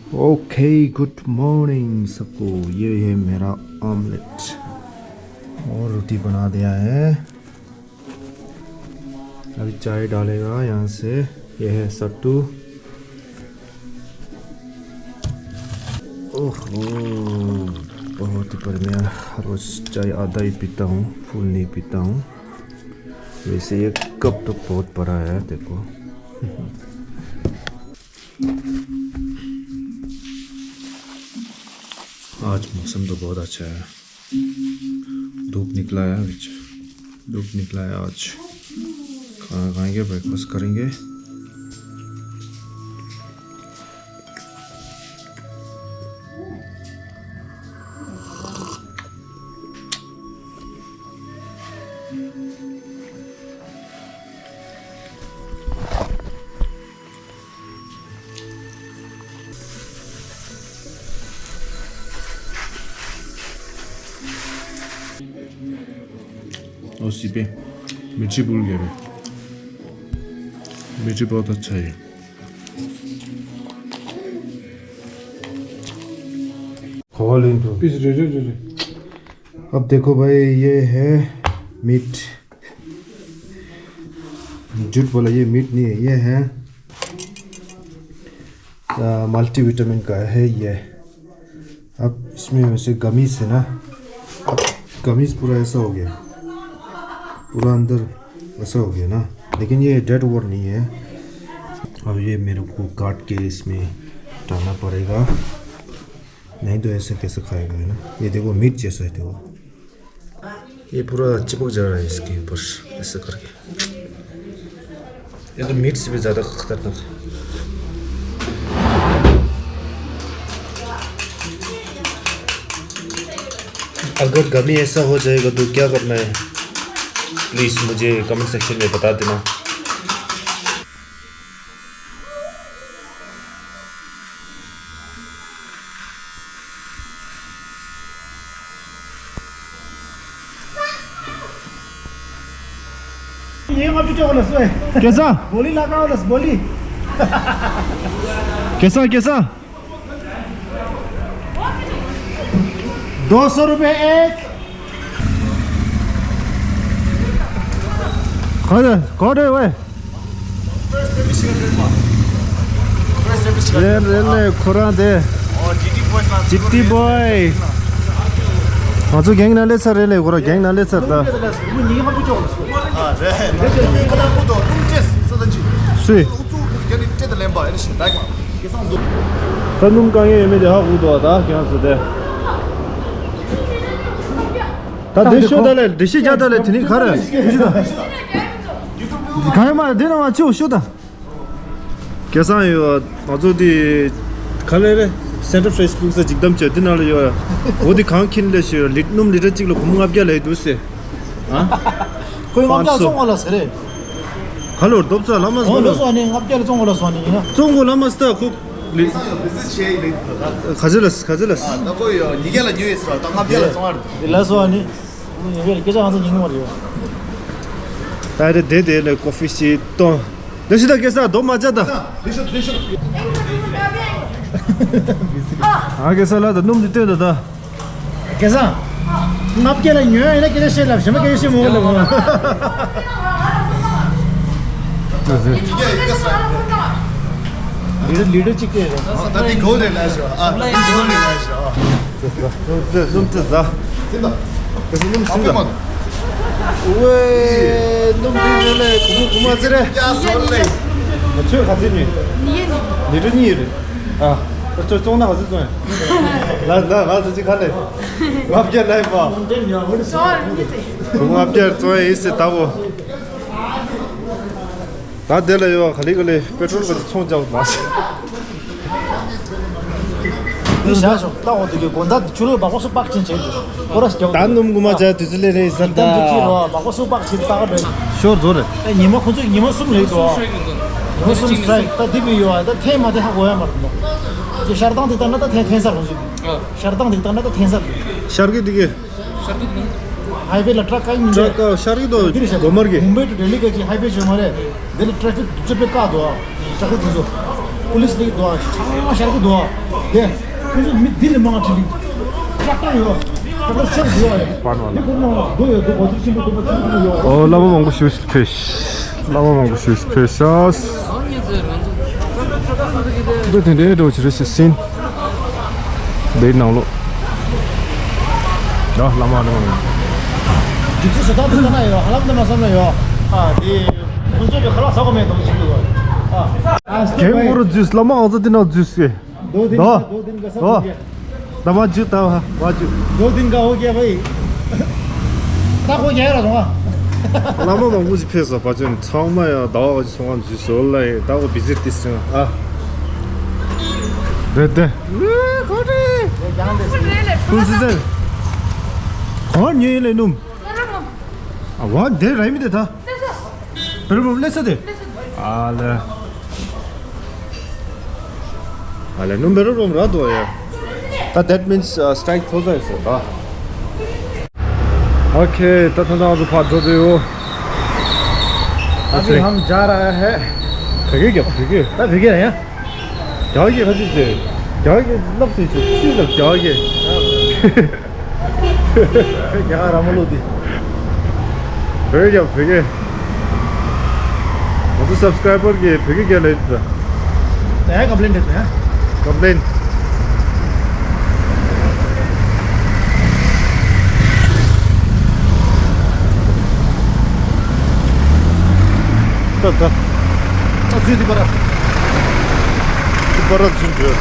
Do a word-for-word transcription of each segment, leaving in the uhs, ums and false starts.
Okay, good morning सबको। ये है मेरा ऑमलेट और रोटी बना दिया है। अभी चाय डालेगा यहाँ से। ये है सत्तू। ओहो, बहुत ही बढ़िया। रोज चाय आधा ही पीता हूँ, फुल नहीं पीता हूँ। वैसे एक कप तो बहुत बड़ा है, देखो। आज मौसम तो बहुत अच्छा है। धूप निकला है आज। धूप निकला है आज। खाना खाएंगे, ब्रेकफास्ट करेंगे। ओ सीपे, मिर्ची भूल गया मैं। मिर्ची बहुत अच्छा है। खवा लें तो। पीस रे रे रे रे। अब देखो भाई, ये है मीट। झूठ बोला, ये मीट नहीं है, ये है, आ, मल्टीविटामिन का है ये। अब इसमें वैसे गमीज है ना, गमीज पूरा ऐसा हो गया, पूरा अंदर ऐसा हो गया ना, लेकिन ये डेड वॉर नहीं है। अब ये मेरे को काट के इसमें डालना पड़ेगा, नहीं तो ऐसे कैसे खाएगा, है ना। ये देखो, मीट जैसा है, देखो। ये पूरा चिपक जा रहा है इसके ऊपर, ऐसे करके। ये तो मीट से भी ज़्यादा खतरनाक है। अगर गमी ऐसा हो जाएगा तो क्या करना है, प्लीज़ मुझे कमेंट सेक्शन में बता देना। कैसा? कैसा, कैसा? दो सौ रुपये एक। कौन है? कौन है वह? ལས་རེད་ལས་ཁོ་རང་དེ། ཇི་ཏི་བོའི། ང་ཚོ་གེང་ནང་སླེབས་ཚར་རེད་ལས། ཁོ་རང་གེང་ནང་སླེབས་ཚར་ད། སུས། ད་སྣུམ་དཀའ་ངལ་ཡོད་མེད་དེ་ཧ་གོ་འདུག་ད་ཁྱེད་རང་ཚོ་དེ། ད་དེ་ཤོད་ད་ལས་འགྲེལ་བཤད་རྒྱག་ད་ལས། དེ་ནི་ག་རེ། ག་ཡོད་མ་རེད། དེ་ནང་ང་ཕྱིའུ་ཤོད་ད། སྐལ་བཟང་ཡོད། ང་ཚོ་དེ་ག་ལེ་རེད། སེན་ཊར་ཕེ་སི་བུག་ས་འཇིགས་གཏམ་བྱས་དེ་ནང་ལ་ཡོད། འོ་དེ་གང་ཁྱིན་ལས་ཤོད། ལིཊ་སྣུམ་ལི་ཊར་གཅིག་ལ་སྒོར་མོ་ལྔ་བརྒྱ་ལས་འདུག་ཟེར། ཨ། ཁོས་ལྔ་བརྒྱ་བཙོང་གོ་ལ་ཟེར་རེད། ག་ལོར་རྡོབ་ཚ་ལ་མ་ཨོ་ཟེར་ལོ་ལོ། སོ་ནི་ལྔ་བརྒྱ་ལ་བཙོང་གོ་ལ་སོ་ནི་ཡིན་ན། བཙོང་གོ་ལ་མ་ཟེར་ད་ཁོ། ལི། ག་ཚོད་ལ་ག་ཚོད་ལ། ད་ཁོ་ཡོད་ཉིས་བརྒྱ་ལ་ཉོས་ཡོད་ཟེར་བ། ད་ལྔ་བརྒྱ་ལ་བཙོང་བར། དེ་ལ་སོ་ནི། ཡིན་པས་སྐད་ཆ་ང་ཚོ་ཉན་གི་མ་རེད། ད་རེད་དེ་དེ་ལས་ཀོ་ཧྥི་ཞིག་གཏོང་། ད་ཤི་ད་སྐལ་བཟང་རྡོབ་མ་བྱ་ད། ཨ་སྐལ་བཟང་ལ་ད་སྣུམ་འདི་སྟོན་ད་ད། སྐལ་བཟང་། ལྔ་བརྒྱ་ལ་ཉོས་ཡིན་ན་སྐད་ཆ་བཤད་ལབ། གཞན་པ་སྐད་ཆ་བཤད་མ་དགོས་ལབ། ལི་ལི་ལི་གཅིག་སྟེ། ད་འདི་གོ་རེ་ལ་ཤོ། ཨ་འདི་གོ་རེ་ལ་ཤོ། སྣུམ་ཚོད་ཟ། སྣུམ་ཚོད་ཟ། སྣུམ་སིམ་ལ། ཝེ། སྣུམ་འདི་རེ་ལས་གོ་མོ་གོ་མ་ཟེར་རེ། ཡ་སོ་ལེ། ཁྱོད་ག་ཚོད་ཉོས། ལི་ཊར་གཉིས་རེད། ཨ། ཁྱོད་བཙོང་ན་ག་ཚོད་བཙོང་ཡ། ལ་ལ་ལ་ཚོད་ཅིག་ག་ལེ། ལྔ་བརྒྱ་ལས་པ། ལྔ་བརྒྱ་བཙོང་ཡ་ཡིན་ཟེར་ད་བོ། ད་དེ་ལ་ཡོད་ག་ལེ་ག་ལེ་པེ་ཊྲོལ་ག་ཚོད་ཚོང་རྒྱག་མ་སོང་། འདི་བཞག་ཤོག་ད་འོ་དེ་གི་དགོང་དག་ཆུ་ལོག་སྦག་སྦག་སུ་སྦག་ཆེན་བྱས་འདུག་སྐོར་ར་ཞིག་རྒྱག་ད་སྣུམ་གོང་མ་བྱས་དུས་ཚོད་ལས་རེད་ཟེར་ད། ད་འདི་ཅི་རོ་སྦག་སྦག་སུ་སྦག་ཆེན་ད་ག་འདྲ། ཤོར་རྫོ་རེད། ཨེ་ཉི་མ་ཁོ་ཚོས་ཉི་མ་གསུམ་ལས་འདུག་ཉི་མ་གསུམ་སི་ཊ་རའིཀ་ད་འདི་བི་ཡོད་ཨ། ད་འཐེན་མ་འཐེན་ཧ་གོ་ཡ་མ་རེད་འདུག་ཤར་ཐང་དེ་ལྟར་ན་ད་འཐེན་འཐེན་ས་ཁོ་ཚོས། ཤར་ཐང་དེ་ལྟར་ན་ད་འཐེན་ས་རེད། ཤར་གི་འདི་གི། ཧའི་ཝེ་ལ་ཊ་རག་བཀག་ཡིན་ཊ་རག་བཀག་ཤར་གི་དོ། འདི་རེད་ཤར། གོ་མར་གི། མུམ་བྷེ་ཏུ་ལྡི་ལི་ག་ཅིག་ཧའི་ཝེ་བྱོས་མ་རེད། འདི་ལ་ཊ་རེ་ཕིག་སྒྲིག་ཆ་དཔེ་བཀག་འདུག་ཨ། ཊ་རེ་ཕིག་དེ་ཚོ། པུ་ལིས་ལིག་འདུག་ཨ། ཆང་ཤར་གི་འདུག་ཨ། དེ་ཁོ་ཚོ་མི་འདི་ལས་མང་ཁྲིད་ལིག་ཏག་ཏག་ཡོད། ཏག་ཏག་ཤར་འདུག་ཨ། དེ་ཁོ་ནང་རྡོ་ཡོད་འདུག་གོ་ཚོད་ཆེན་པོ་འདུག་པ་ཆེན་པོ་ཡོད། ཨོ་བླ་མ་མང་པོ་ཞིག་ཕེབས། བླ་མ་མང་པོ་ཞིག་ཕེབས་ཤག་འདི་དེ་འདྲའི་འགྲོ་ཆི་རེད་ཟེར་སིན། འདིའི་ནང་ལོགས། ཡ་བླ་མ་འགྲོ། འཇིགས་སུ་ཞེ་སྡང་དུ་ལྟ་ན་ཡོད་ཧ་ལམ་དུ་མ་བསམ་ན་ཡོད། ཨ་དེ་ཁོང་ཚོས་ཀྱི་ཁ་ལག་ཟ་གོ་མེད་དོ་ཞིག་འདུག་ཨ། རྒན་མོ་རུ་འཛུལ་བླ་མ་ཨང་ཚོ་འདི་ནང་འཛུལ་སོང་། རྡོ་ཏིང་ཀ་རྡོ་རྡོ་ཏིང་ཀ་ས་རྡོ་ཁོག་གི་ད་མ་འཇུ་ད་བ་མ་འཇུ། རྡོ་ཏིང་ཀ་ཧོ་རྒྱལ་བ་ཡིན། ད་ཁོ་རྒྱལ་ར་རུང་ཨ། བླ་མ་མང་པོ་ཞིག་ཕེབས་སོང་བ་ཅོན་ཚང་མ་ཡང་ཟླ་བ་གི་ཚོང་ཁང་འཇུས་སོ་ལ་ཡིན་ད་ཁོ་བི་ཟིར་ཏི་སི་ཨ། རེད་དེ། ཁོ་རེད། ཁུ་སི་ཟེར། གོ་ཉེ་ལེ་ནུམ། ཨ་བ་འདི་ར་མི་དེ་ད། བེར་བུམ་ལེ་ས་དེ། ཨ་ལེ། ཨ་ལེ་ནུ་བེར་བུམ་ར་དོ་ཡ། ད་that means uh, strike ཐོ་ཟ་ཡོད་ད། Okay ད་ད་ད་ང་ཚོ་ཕར་འགྲོ་དུས་ཡོ། अभी हम जा रहा है। བོད་སྐད་རྒྱབ་བོད་སྐད། ད་བོད་སྐད་རེད་ཡ། རྒྱ་སྐད་ཁ་ཅིག་བྱས། རྒྱ་སྐད་ལབ་སྲིད་ཆུ་ཆུ་ལབ་རྒྱ་སྐད། རྒྱ་གར་ར་མ་ལོ་དེ། བོད་སྐད་བོད་སྐད། ང་ཚོ་སབ་སི་ཀ་རའི་བར་གྱི་བོད་སྐད་རྒྱག་ལས་ཡོད་ད། ད་ཡ་ཀམ་པི་ལེན་རེད་ད་ཡ། ཀམ་པི་ལེན། ད་ད། ད་ཚུལ་འདི་པར། འདི་པར་ཚུལ་འདི།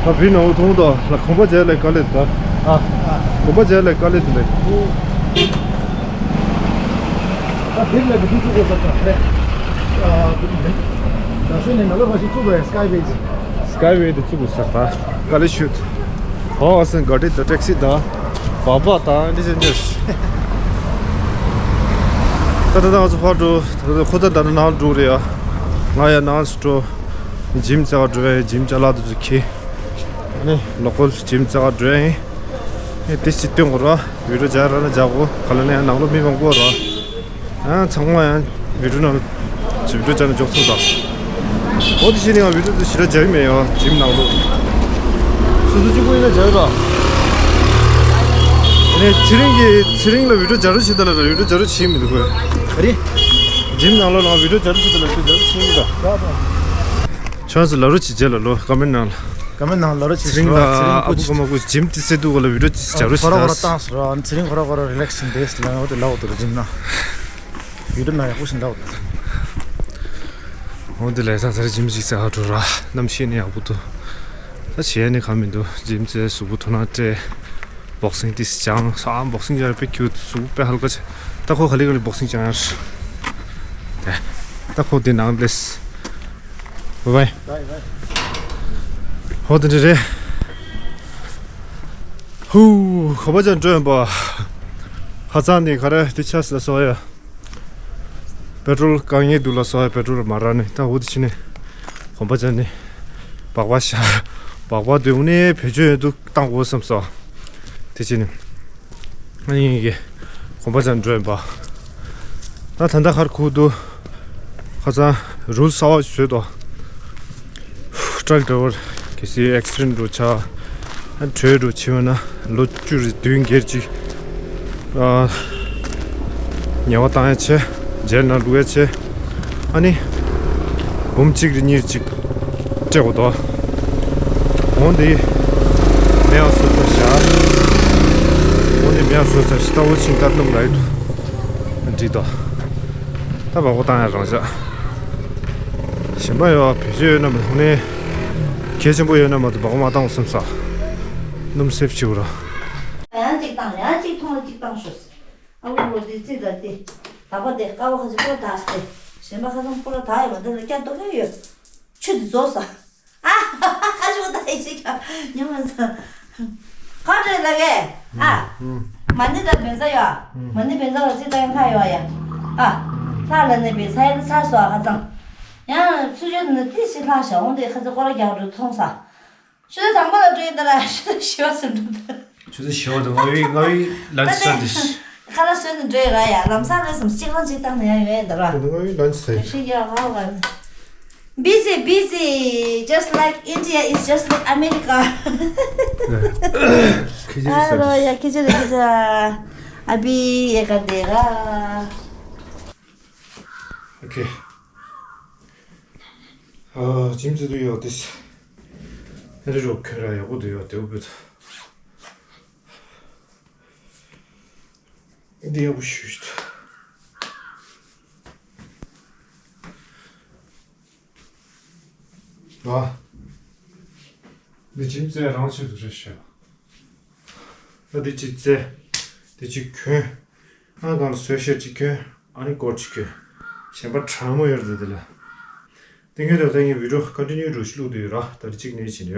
ད་བི་ནོ་ཐོང་དོ་ལ་གོམ་པ་རྒྱག་ལས་དཀའ་ལས་ད། ཨ། གོམ་པ་རྒྱག་ལས་དཀའ་ལས་དེ་ལས། ད་བིར་ལ་གི་དུས་ཚོད་གོ་ས་ད་རེད། ཨ་དུས་ཚོད་ད་ཤོད་ནས་ནང་ལ་ཕ་ཤི་ཚུགས་པའི་སི་ཀའི་ཝེ་ཟེར། སི་ཀའི་ཝེ་དེ་ཚུགས་དགོས་ས་ད་དཀའ་ལས་ཤོད། ཧོ་ཨ་སན་ག་ཏི་ད་ཊེག་སི་ད་བ་བ་ད་འདི་ཟེར་འདི། ད་ད་ད་ང་ཚོ་ཕར་འགྲོ་ད་ད་ཁོ་ད་ད་ནང་འགྲོ་རེད་ཡ། ང་ཡ་ནང་སུ་འགྲོ། ཇིམ་རྩེ་བ་འགྲོ་ཡ་ཇིམ་ཅ་ལག་དུ་ཚུ་ཁྱེར། ཨ་ནི་ལོ་ཀལ་ཇིམ་རྩེ་བ་འགྲོ་ཡ་ཡིན། ཨེ་དེ་སྤྱི་སྟོན་གོ་ར་བི་ཌིའོ་སྦྱར་ར་ན་སྦྱར་གོ་ག་ལ་ནས་ཡང་ནང་ལོ་མི་མང་པོ་ར། ཨ་ཚང་མ་ཡང་བི་ཌིའོ་ནང་ལ་བི་ཌིའོ་སྦྱར་ན་འཇོག་ཚུལ་དང་། འོ་དེ་བཞིན་ཡང་བི་ཌིའོ་དེ་ཞེ་དྲག་སྦྱར་གྱི་མེད་ཡང་ཇིམ་ནང་ལོ། སོ་སོ་གཅིག་པུ་ཡིན་ན་སྦྱར་ར། ཨ་ནི་ཚེ་རིང་གི་ཚེ་རིང་ལ་བི་ཌིའོ་སྦྱར་རོགས་བྱེད་ད་ལ་བི་ཌིའོ་སྦྱར་རོགས་བྱེད་མི་འདུག་གོ། ག་རེ། ཇིམ་ནང་ལོ་ལ་བི་ཌིའོ་སྦྱར་རོགས་བྱེད་ད་ལ་བི་ཌིའོ་སྦྱར་རོགས་བྱེད་མི་འདུག་ཁྱོད་ཚོ་ལབ་རོགས་བྱེད་རྗེས་ལ་ལོ་ཀོ་མེན་ནང་ལ། ཀོ་མེན་ནང་ལབ་རོགས་བྱེད། ཚེ་རིང་ལ་ཨ་བུ་ཀོ་མ་ཀོ་ཇིམ་ཏི་སེ་དུ་གོ་ལ་བི་ཌིའོ་ཅིག་སྦྱར་རོགས་ཁོ་ར་ཁོ་ར་བྱེད་ད། བཏང་སོང་ར་ཚེ་རིང་ཁོ་ར་ཁོ་ར་རི་ལེག་སི་བྱེད་འདས་ལ་འོ་དེ་ལབ་འོ་དེ་ར་ཇིམ་ན། ཡུལ་དུ་ན་ཡག་པོ་ཞིག་འདྲ་འོ་དེ། འོ་དེ་ལས་ད་ཚར་ཇིམ་ཅིག་ས་ཧ་འགྲོ་ར་གནམ་གཤིས་ནི་ཡག་པོ་འདུག་ད་བྱས་ནི་གང་མི་འདུག་ཇིམ་ཚེ་གཟུགས་པོ་ཐོ་ནང་སྤྲད། བོག་སིང་ཏིས་ཅང་སང་བོག་སིང་ཡར་པེ་ཁྱུ་གཟུགས་པེ་ཧལ་ཀ་ཆེ། ད་ཁོ་ག་ལེ་ག་ལེ་བོག་སིང་ཅང་ཡར། དེ། ད་ཁོ་དེ་ནང་ལེས། བའི་བའི། བའི་བའི། ཧོ་དེ་འདྲ་རེད། ཧུ། ག་པ་ཅང་འགྲོ་ཡོང་པ། ཧ་ཙང་ནི་ག་རེ་དེ་ཆ་ས་སོ་ཡ། པེ་ཏྲོལ་དཀའ་ངལ་འདུག་ལ་སོ་ཡ་པེ་ཏྲོལ་མ་རག་ནི་ད་འུ་དེ་ཕྱི་ནས་གོམ་པ་ཅང་ནི། སྦག་སྦག་ཤ། སྦག་སྦག་དེ་འུ་ནས་བེད་སྤྱོད་ཡོད་དུ་བཏང་དགོས་བསམ་སོ། དེ་ཕྱི་ནས། ཨ་ནི་གི་གོམ་པ་ཅང་འགྲོ་ཡིན་པ། ད་ད་ལྟ་ཁར་ཁུག་ཏུ་ཁ་སང་རུལ་གསར་བ་ཞིག་བཟོས་ཏོ། ཊྲག་ཌ་རའི་ཝར་གལ་སྲིད་ཨེག་སི་ཌེན་འགྲོ་ཆ་ཨ་བྲོས་འགྲོ་ཕྱི་བ་ན་ལོ་བཅུ་རེ་བདུན་བརྒྱད་ཅིག་ཨ་ཉེས་པ་བཏང་ཡ་ཆེ་ཇེལ་ནང་བླུག་ཡ་ཆེ། ཨ་ནི། འབུམ་གཅིག་རེ་གཉིས་རེ་གཅིག་སྤྲད་དགོས་དོ། འོང་དེ། མེ་ཡང་སོས་ཚར་བཞག་འོང་དེ་མེ་ཡང་སོས་ཚར་ཞི་ཏ་འོ་ཆིང་ཏར་ནུམ་ལ་ཡོད་དུ། འགྲིག་དོ། ད་བག་པོ་བཏང་ཡ་རང་བཞག་གཞན་པ་ཡོད་བེད་སྤྱོད་ཡོད་ན་མ་ཐོང་ནས། གལ་ཆེན་པོ་ཡོད་ན་མ་ཐོང་བག་པོ་མ་བཏང་བསམ་ས། སྣུམ་སེབ་བྱེད་དགོས་ར། ཡང་གཅིག་བཏང་ཡང་གཅིག་ཐོང་ལ་གཅིག་བཏང་ཤོག་ཨ་ཁུ་རོ་དེ་རྩིས་ད་དེ། ད་པ་དེ་ཀ་བ་ཁ་ཅིག་པོ་ད་སྟེ། གཞན་པ་ཁ་ཚང་པོ་ལ་ད་ཡོད་མ་འདི་ལ་སྐྱ་ཏོ་ལེ་ཡོད། ཆུ་དེ་རྫོགས་ས། ཨ་ཁ་ཤོ་ད་ཡི་ཤི་ཀ་ཉམས་མ་ས། ཁ་བྲེ་ལ་གེ། ཨ། མ་ཎི་ད་བེན་ས་ཡོད། མ་ཎི་བེན་ས་བ་རྩིས་ད་ཡང་ཁ་ཡོད་ཡ། ཨ། ལྷ་ལ་ནི་བེན་ས་ཡ་ད་ཚ་སོ་ཨ་ཁ་ཚང་། ཡང་ཚུ་ཆུ་ནི་ཏི་སི་ལྷ་ཤ་འོང་དེ་ཁ་ཚ་ཀོ་ར་རྒྱག་འགྲོ་མཐོང་ས། ཆུ་ཚོད་དང་པོ་ལ་འགྲོ་ཡིན་ད་ལ་ཆུ་ཚོད་བཞི་བ་ཟིན་འགྲོ་ད། ཆུ་ཚོད་བཞི་བ་དང་ལྔ་བའི་ལྔ་བའི་ལན་ཆི་ཆ་འདི། ཁ་ལག་བཟོས་ནས་འགྲོ་ཡི་ར་ཡ། ལམ་སང་རེད་བསམ་གཅིག་ལང་གཅིག་བཏང་ན་ཡང་ཡོད་ཡིན་ད་ར། ཁོ་ཚོ་ང་ཡི་ལན་ཆ་ཟེར། ཤི་ཡ་ཧ་ཧ། Busy, busy, just like India is just like America. ཁྱི་ཆེ་ཨ་རོ་ཡ་ཁྱི་ཆེ་རེད་ཁྱི་ཆེ། ཨ་བི་ཡེ་ག་དེ་ར། Okay. ཨ་ཇིམ་ཙི་དུ་ཡོད་དེ། ཨ་རི་རོ་ཁྱོད་ར་ཡག་པོ་དུ་ཡོད་དེ་འུ་བུད། འདི་ཡག་པོ་ཞུས་ཏེ། ཨ། འདི་ཇིམ་ཙི་རང་ཆེད་དུ་རེད་ཤག་ཨ་འདི་གཅིག་ཙི། འདི་གཅིག་གྱོན། ཨ་གང་ལ་བཟོས་ཤེས་གཅིག་གྱོན། ཨ་ནི་སྐོར་གཅིག་གྱོན། གཞན་པ་གྲང་མོ་ཡོད་རེད་འདི་ལ། དེ་སྔོན་དང་ལྟ་ངའི་video continue འགྲོ་ཞིག་བླུགས་དུས་ར་ད་རེས་གཅིག་ནས་བྱས་ནས་ཡ།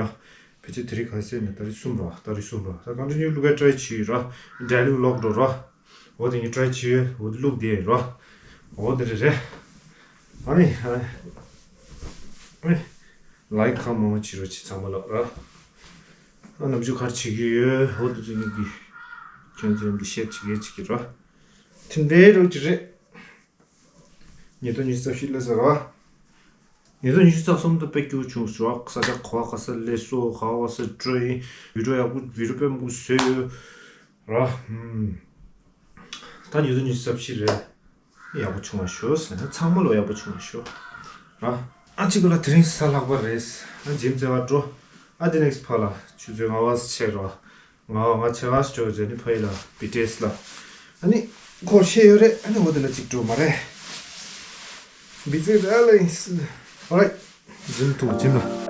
ཕལ་ཆེར་དེ་རིང་ག་ཚོད་ནས་ད་རེས་གསུམ་ར་ད་རེས་གསུམ་ར་ད་continue བླུགས་ག་try བྱེད་ར། daily vlog འགྲོ་ར། འོ་དེ་ངས་try བྱེད་འོ་དེ་བླུགས་དེ་ར། འོ་དེ་རེད་རེད། ཨ་ནི་ཨ་ནི། like ཁ་མང་བྱེད་རོགས་བྱེད་ཚང་མ་ལ་ར། ཨ་ནམ་རྒྱུན་ག་རེ་བྱེད་ཀྱི་ཡོད་འོ་དེ་ཚོ་ངེད་ཀྱི་ཁྱོད་ཚོ་ཡོང་གི་share བྱེད་ཀྱི་བྱེད་ཀྱི་ར། དེ་འདྲའི་རོགས་ཀྱི་རེད། ཉིས་སྟོང་ཉི་ཤུ་རྩ་བཞི་ལ་ཟེར་བ། ཉིས་སྟོང་ཉི་ཤུ་རྩ་གསུམ་དུ་དཔེ་སྐྱིད་པོ་བྱུང་ཟེར་བ། ས་ཆ་ག་བ་ག་ས་སླེབས་སོ་ག་བ་ག་ས་འགྲོ་ཡིན། video ཡག་པོ་video དཔེ་མང་པོ་བཟོས་ཡོད་ར། ཧུམ། ད་ཉིས་སྟོང་ཉི་ཤུ་རྩ་བཞི་རེད། ཡག་པོ་བྱུང་བ་ཤོག་ཟེར་ན་ཚང་མ་ལོ་ཡག་པོ་བྱུང་བ་ཤོག་ར། ཨ་གཅིག་ག་ལ་དེ་རིང་གཟའ་ལྷག་པ་རེད། ཨ་ཇིམ་རྩེ་བ་འགྲོ། ཨ་དེ་next ཕ་ལ་ཆུ་ཚོད་ལྔ་པ་ཆེ་ར། ང་ང་ཆེ་བ་སྐྱོ་ཟེར་ནི་ཕ་ཡི་ལ་བི་ཏི་ཨེས་ལ། ཨ་ནི་ཁོ་ཤེས་ཡོད་རེད། ཨ་ནི་འོ་དེ་ལ་གཅིག་འགྲོ་མ་རེད། བི་ཛི་རེད་ལ་ཡིན། Alright. ཇིམ་ཐུག་ཇིམ་ལ།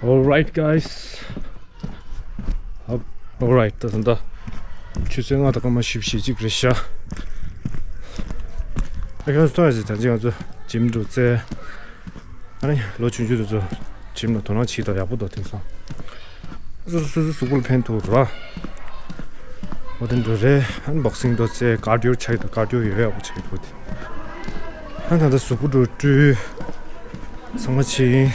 Alright, guys. Alright, ད་ད་ད་ཆུ་ཚོད་ལྔ་དང་སྐར་མ་བཞི་བཅུ་ཞེ་གཅིག་རེད་ཤག་ཨ་ཁྱོད་ཚོ་ཐོས་ཡ་ཟིག་ད་ཅི་ང་ཚོ་ཇིམ་འགྲོ་རྩེ། ཨ་ནི་ལོ་ཆུང་ཆུང་དེ་ཚོ་ཇིམ་ལ་དོ་སྣང་བྱེད་དང་ཡག་པོ་འདུག་དེང་སང་། སོ་སོ་སོ་སོ་གཟུགས་པོ་ལ་ཕན་ཐོགས་ར། འོ་དེ་འགྲོ་རེད། ཨ་ནི་བོག་སིང་འགྲོ་རྩེ་ཀར་ཌི་ཡོ་ཆགས་ཡོད་དང་ཀར་ཌི་ཡོ་ཡོད་ཡག་པོ་ཆགས་ཡོད་དེ། ཨ་ད་ལྟ་གཟུགས་པོ་འགྲོ་བཀྲུས། ཚང་མ་ཕྱིན།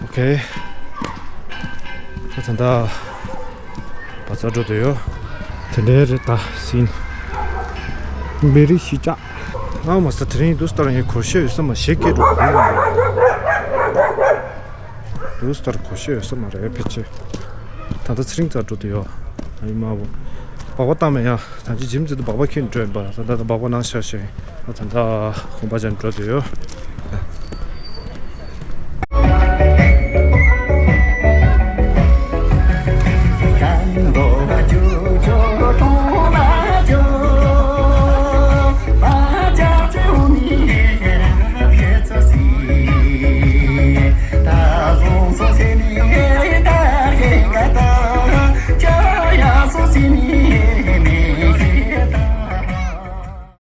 ཨོ་ཁེ། ད་ད་ལྟ་བ་ཚ་འགྲོ་དུ་ཡོད། དེ་འདྲའི་རེད་ད་ཟིན། མི་རིགས་གཞིས་ཆགས། ང་མ་ས་དེ་རིང་དུ་སྟར་ངའི་གོ་ཤེས་ཡོད་ས་མ་ཞེ་སྐད་འགྲོ་གི་ཡོད། ལུས་ལྟར་གོ་ཤེས་ཡོད་ས་མ་རེད་ཕལ་ཆེར། ད་ལྟ་ཚེ་རིང་རྩར་འགྲོ་དུ་ཡོད། ཨ་ཡི་མ་བོ། སྦག་སྦག་བཏང་མེད་ཡ། ད་ཅི་ཇིམ་ཙི་དུ་སྦག་སྦག་ཁྱེར་འགྲོ་ཡིན་པ། ད་ད་ད་སྦག་སྦག་ནང་ཤར་ཤེས། ད་ད་ད་གོམ་པ་ཅན་འགྲོ་དུ་ཡོད།